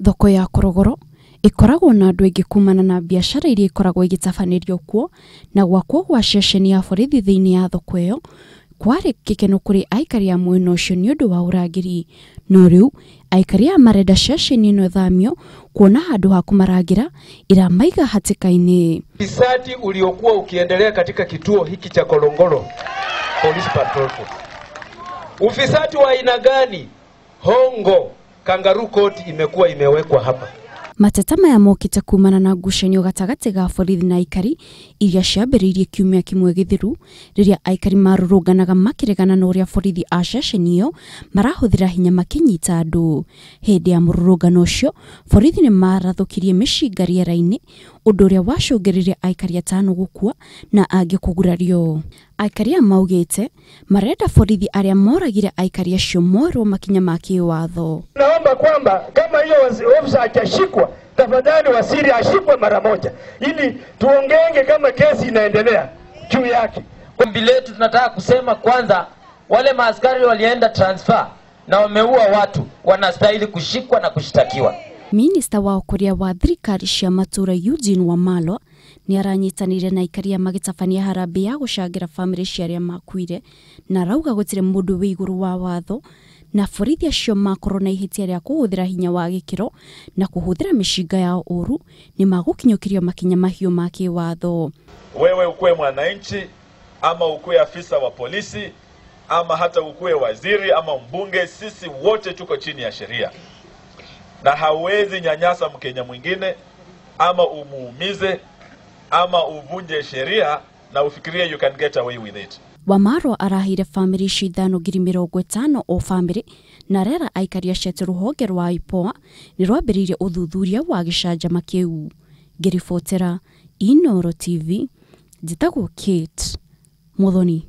Thoko ya Korogoro ĩkoragwo na andũ aingĩ kumana na biacara iria ikoragwo igĩtabanĩrio kuo, na gwakwo gwa ceceni ya borithi thĩinĩ ya thoko ĩyo kwarĩ gĩkeno kũrĩ aikari a mwena ũcio nĩ ũndũ wa ũrangĩri. No rĩu aikari aya marenda ceceni ĩno ĩthamio kuona handũ ha kũmarangĩra iramaiga hatĩka-inĩ. Ufisadi uliokuwa ukiendelea katika kituo hiki cha Korongoro Police Patrol Post. Ufisadi wa aina gani? Hongo, kangaroo court imekuwa imewekwa hapa. Mateta maya mokĩte kumana na ngucanio gatagatĩ ga borithi na aikari iria ciambĩrĩirie kiumia kĩmwe gĩthiru rĩrĩa aikari marũrũnganaga makĩregana na ũrĩa borithi a ceceni ĩyo marahũthĩra hinya makĩnyita andũ. Hĩndĩ ya mũrũrũngano ũcio borithi nĩ marathũkirie mĩcinga rĩera-inĩ, ũndũ ũrĩa wacũngĩrĩirie aikari 5 gũkua na angĩ kũgurario. Aikari aya maugĩte marenda borithi arĩa moragire aikari acio moerwo makinya ma kĩwatho. Naomba kwamba kama hiyo ofisa hajashikwa, tafadhali waziri ashikwe mara moja ili tuongenge kama kesi inaendelea juu yake. Ombi letu tunataka kusema kwanza, wale maaskari walienda transfer na wameua watu wanastahili kushikwa na kushtakiwa. Minista wa ũkũria wa thirikari cia matũũra Eugene Wamalwa nĩ aranyitanĩire na aikari aya magĩtabania harambee ya gũcangĩra bamĩrĩ cia arĩa makuire, na arauga gũtirĩ mũndũ wĩ igũrũ wa watho na borithi acio makorwo na ihĩtia rĩa kũhũthĩra hinya wa gĩkĩro na kũhũthĩra mĩcinga yao ũru nĩ magũkinyũkĩrio makinya mahiũ ma kĩwatho. Wewe ukuwe mwananchi ama ukuwe afisa wa polisi ama hata ukuwe waziri ama mbunge, sisi wote tuko chini ya sheria, na hauwezi nyanyasa Mkenya mwingine ama umuumize ama uvunje sheria na ufikirie you can get away with it. Wamalwa araheire bamĩrĩ icio 5,050 o bamĩrĩ, na arera aikari acio atĩ rũhonge rwa IPOA nĩ rwambĩrĩirie ũthuthuria wa gĩcanjama kĩu. Ngĩribotera Inooro TV, njĩtagwo Kate Muthoni.